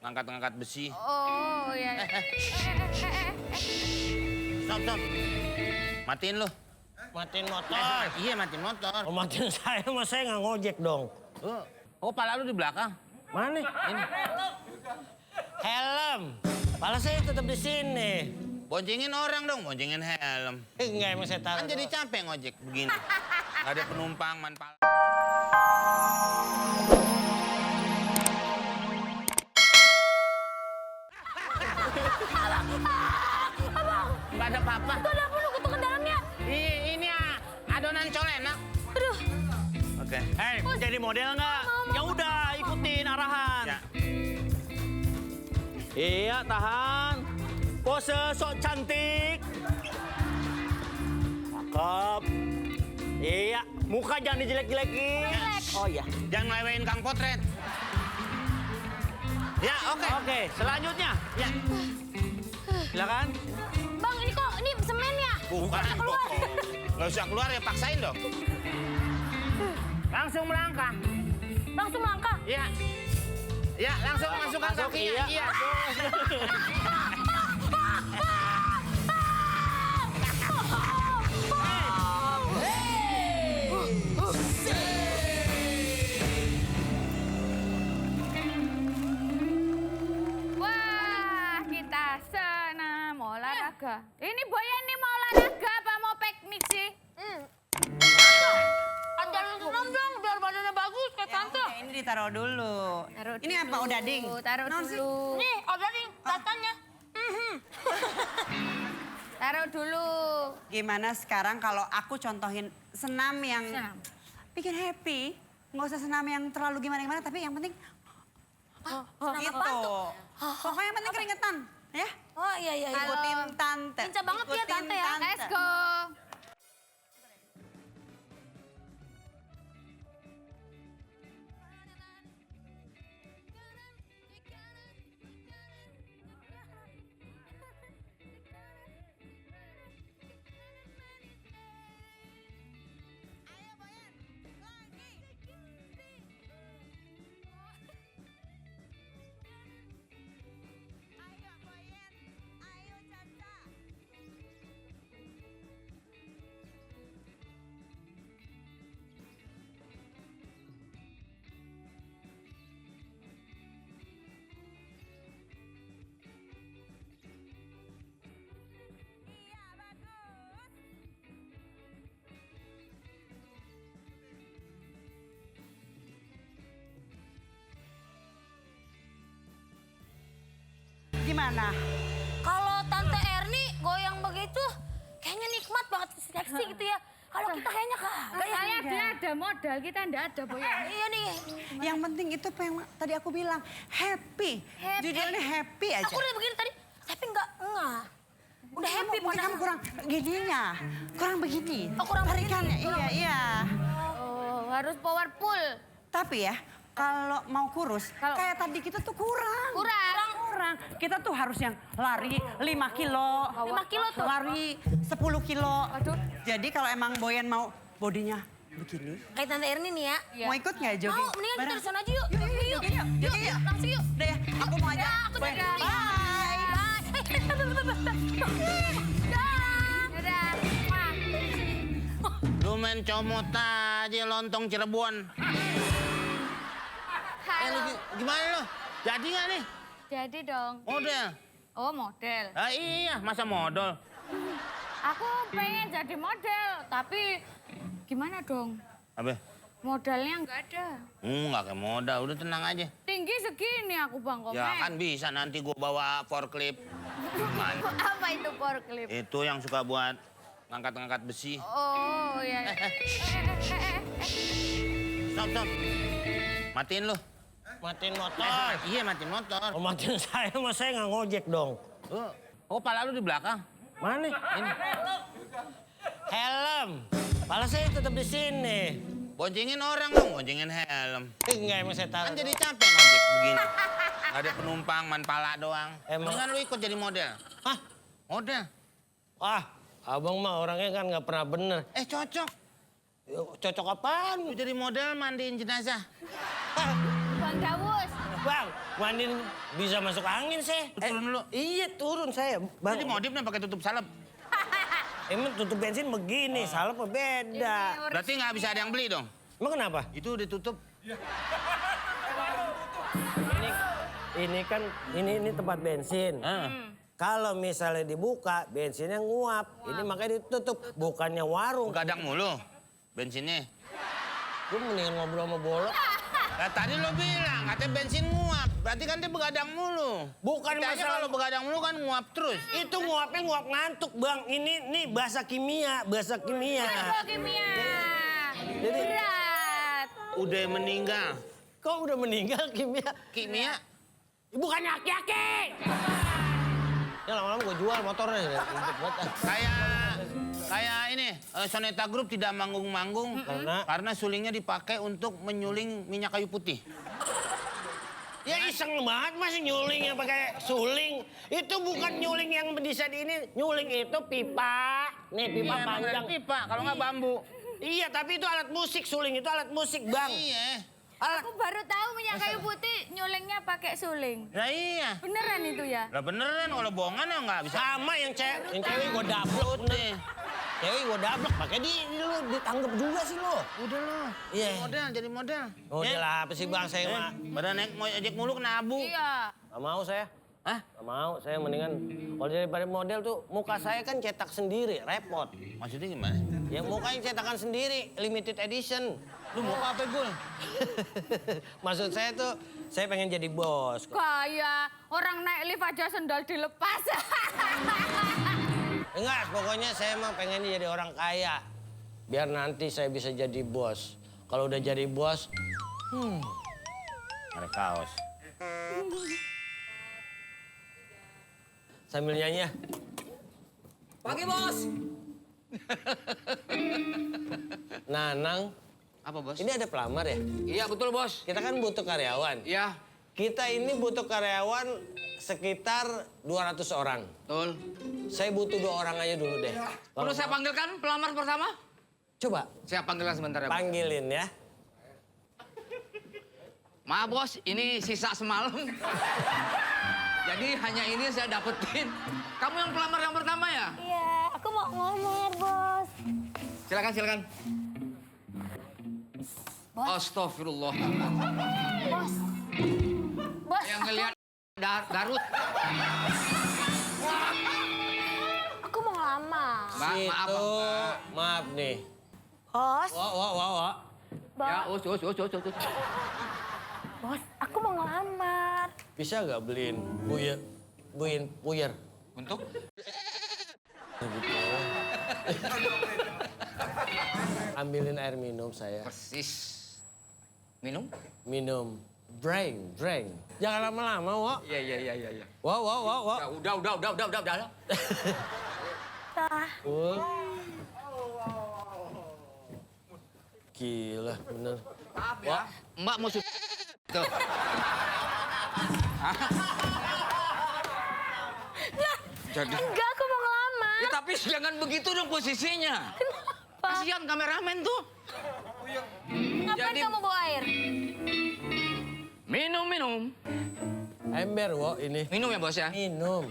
ngangkat-ngangkat besi. Oh, ya. Stop. Matiin lu. Matiin motor. Iya, matiin motor. Oh, matiin saya nggak ngojek dong. Oh, pala lu di belakang. Mana? Ini. Helm. Pala saya tetap di sini. Boncengin orang dong, boncengin helm. Enggak, emang saya taruh. Kan jadi capek ngojek begini. Gak ada penumpang, manfaat. Gak ada apa-apa. Itu ada apa lu ketuk ke dalamnya? Ini adonan colenak. Aduh. Oke. Hei, jadi model nggak? Ya udah, ikutin arahan. Ya. Iya, tahan. Pose sok cantik. Cakep. Iya, muka jangan dijelek-jelekin. Oh iya. Jangan ngelewain Kang Potret. Ya, oke. Oke, selanjutnya. Ya. Silakan. Bang, ini semen ya? Bukan. Nggak keluar. Gak usah keluar ya, paksain dong. Langsung melangkah. Langsung langkah. Ya. Ya, langsung masukkan Masuk, kakinya. iya. Wah, kita senam olahraga. Ini Boyan nih mau olahraga apa mau piknik sih? Ajarin senam dong, biar badannya bagus kayak tante. Oke, ini ditaruh dulu. Taruh Ini apa, dulu, odading? Taruh Non sih? dulu. Nih, odading, katanya. Taruh dulu. Gimana sekarang kalau aku contohin senam yang Senam. bikin happy? Nggak usah senam yang terlalu gimana-gimana, tapi yang penting gitu. Pokoknya yang penting keringetan, ya? Oh iya. Ikutin tante. Lincah banget ya, Ikutin Tante ya. Let's go. Gimana? Kalau Tante Erni goyang begitu, kayaknya nikmat banget, seksi gitu ya. Kalau kita kayaknya kagak ya. Saya dia ada modal, kita enggak ada Boyan. Iya nih. Yang penting itu apa yang tadi aku bilang, happy. Happy. Judulnya happy aja. Aku udah begini tadi, tapi enggak ngah. Udah happy Mungkin kamu kurang gininya, kurang begini. Oh, kurang tarikannya, begini. iya. Oh, harus powerful. Tapi ya, kalau mau kurus, Kalau- kayak tadi kita tuh kurang. Kurang. Kita tuh harus yang lari 5 kilo. 5 kilo tuh? Lari 10 kilo. Aduh. Jadi kalau emang Boyan mau bodinya begini. Kayak Tante Erni nih ya. Mau ikut nggak jogging? Mau, mendingan kita Bareng. di sana aja yuk. Yuk, jogging yuk. Jogging yuk. Langsung yuk. Udah ya, aku mau aja. Aku Boyan. dadah. Bye. Dadah. Wah. Lu main comot aja lontong Cirebon. Lu gimana lu? Jadi nggak nih? Jadi dong. Model? Oh, model. Ah iya, masa modal? Aku pengen jadi model, tapi gimana dong? Apa? Modalnya nggak ada. Nggak kayak modal, udah tenang aja. Tinggi segini aku Bang Komeng. Ya kan bisa nanti gua bawa forklift. Man, Apa itu forklift? itu yang suka buat ngangkat-ngangkat besi. Oh, iya. Stop. Matiin lu. Matiin motor. Iya, matiin motor. Oh, matiin saya nggak ngojek dong. Oh, pala lu di belakang. Mana? Ini. Helm. Pala saya tetap di sini. Boncengin orang dong, boncengin helm. Enggak, emang saya taruh. Kan jadi capek ngojek begini. Gak ada penumpang, man pala doang. Emang- Mendingan lu ikut jadi model. Hah? Model? Wah, abang mah orangnya kan nggak pernah bener. Cocok. Cocok apaan? Lu jadi model mandiin jenazah. Bang Dawus, Bang, Mandin bisa masuk angin saya. Turun dulu. Iya turun saya. Bang, Jadi modifnya pakai tutup salep. emang tutup bensin begini, salah apa beda? Berarti nggak bisa ada yang beli dong? Emang kenapa? Itu ditutup. Ini kan ini tempat bensin. Kalau misalnya dibuka, bensinnya nguap. Ini makanya ditutup, bukannya warung. Begadang mulu bensinnya. Gue mendingan ngobrol sama Bolot. Nah, tadi lo bilang katanya bensin nguap. Berarti kan dia begadang mulu. Bukan Kita aja masalah kalau begadang mulu kan nguap terus. itu nguapnya nguap ngantuk, Bang. Ini bahasa kimia, bahasa kimia. Kimia. Jadi Berat. Udah meninggal. kok udah meninggal kimia? Kimia. Bukannya aki-aki. Ya lama-lama gue jual motornya. Kayak ini, Soneta Group tidak manggung-manggung karena sulingnya dipakai untuk menyuling minyak kayu putih. Ya iseng banget masih nyuling yang pakai suling. Itu bukan nyuling yang bisa di ini. Nyuling itu pipa. Nih pipa Iya, panjang. pipa, kalau nggak bambu. Iya tapi itu alat musik. Suling itu alat musik, Bang. Iya. Aku baru tahu minyak kayu putih nyulingnya pakai suling. Nah iya. Beneran itu ya? Lah beneran, kalau bohongan ya nggak bisa. Sama yang cewek gue dablek nih. Cewek gue dablek, pakai lu ditanggap juga sih lo. Udah lo. Iya. Model, jadi model. Model apa sih Bang saya mah? Pada naik mau ojek mulu kena abu. Iya. Gak mau saya. Hah? Gak mau, saya mendingan kalau daripada model tuh muka saya kan cetak sendiri, repot. Maksudnya gimana? Ya mukanya cetakan sendiri, limited edition. Lu mau apa, Gul? Maksud saya tuh, saya pengen jadi bos. Kayak orang naik lift aja sendal dilepas. Enggak, pokoknya saya mah pengennya jadi orang kaya. Biar nanti saya bisa jadi bos. Kalau udah jadi bos, Ada kaos. sambil nyanyi ya. Pagi bos. Nanang, Apa bos? ini ada pelamar ya? Iya betul bos. Kita kan butuh karyawan. Iya Kita ini butuh karyawan sekitar 200 orang. betul. Saya butuh 2 orang aja dulu deh. Perlu saya panggilkan pelamar pertama? Coba, Saya panggilkan sebentar ya bos. panggilin ya. Maaf bos, ini sisa semalam. Jadi hanya ini saya dapetin. Kamu yang pelamar yang pertama ya? Iya, aku mau ngomong, Bos. Silakan silakan. Bos. Astagfirullah. Bos. Bos. Yang ngelihat Garut. Aku mau ngelamar. Mbak, maaf Situ, Mbak. maaf nih. Bos. Wah. Ya, us. Bos, aku mau ngelamar. Bisa nggak beliin puyer? Untuk? Ambilin air minum saya. Persis. Minum? Minum. Drink. Jangan lama-lama, Wak. Iya. Wak. Ya, udah. Tah. Gila, bener. Maaf ya. Mbak mau tuh. Jadi. Enggak, aku mau ngelamar. Ya, tapi jangan begitu dong posisinya. Kenapa? Kasihan kameramen tuh. Ngapain Jadi- kamu bawa air? Minum. Ember, Wak, ini. Minum ya bos ya. Minum.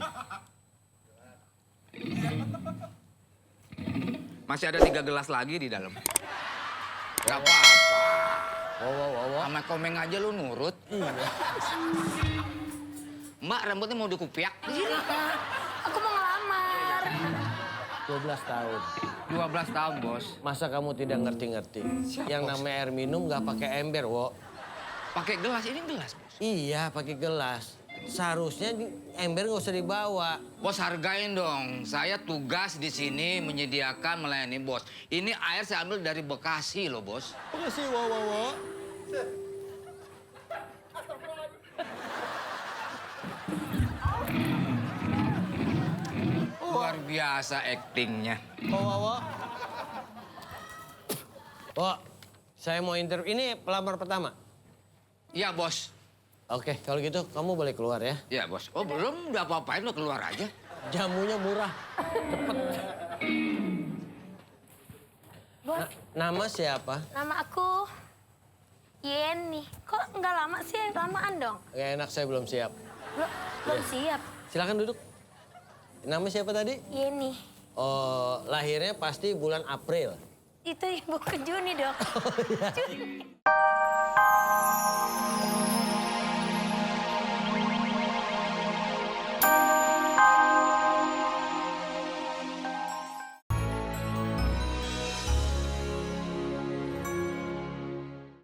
Masih ada 3 gelas lagi di dalam. Gak apa-apa. Wak. Sama komeng aja lu nurut. Iya. Mbak rambutnya mau dikupiak. Aku mau ngelamar. 12 tahun. 12 tahun bos. Masa kamu tidak ngerti-ngerti? Yang namanya air minum nggak pakai ember, Wak. Pakai gelas, ini gelas bos. Iya, pakai gelas. Seharusnya ember nggak usah dibawa. Bos hargain dong. Saya tugas di sini menyediakan melayani bos. Ini air saya ambil dari Bekasi loh bos. Makasih, Wak. Luar biasa aktingnya. Wak. Wak, saya mau interview. Ini pelamar pertama. Iya bos. Oke, kalau gitu kamu boleh keluar ya. Iya bos. Oh belum, udah apa-apain lo keluar aja. Jamunya murah. Cepet. Bos, Nama siapa? nama aku Yeni. Kok nggak lama sih? Lamaan dong. Gak enak, saya belum siap. Belum siap. Silakan duduk. Nama siapa tadi? Yeni. Oh, lahirnya pasti bulan April. Itu bukan Juni dong. Juni.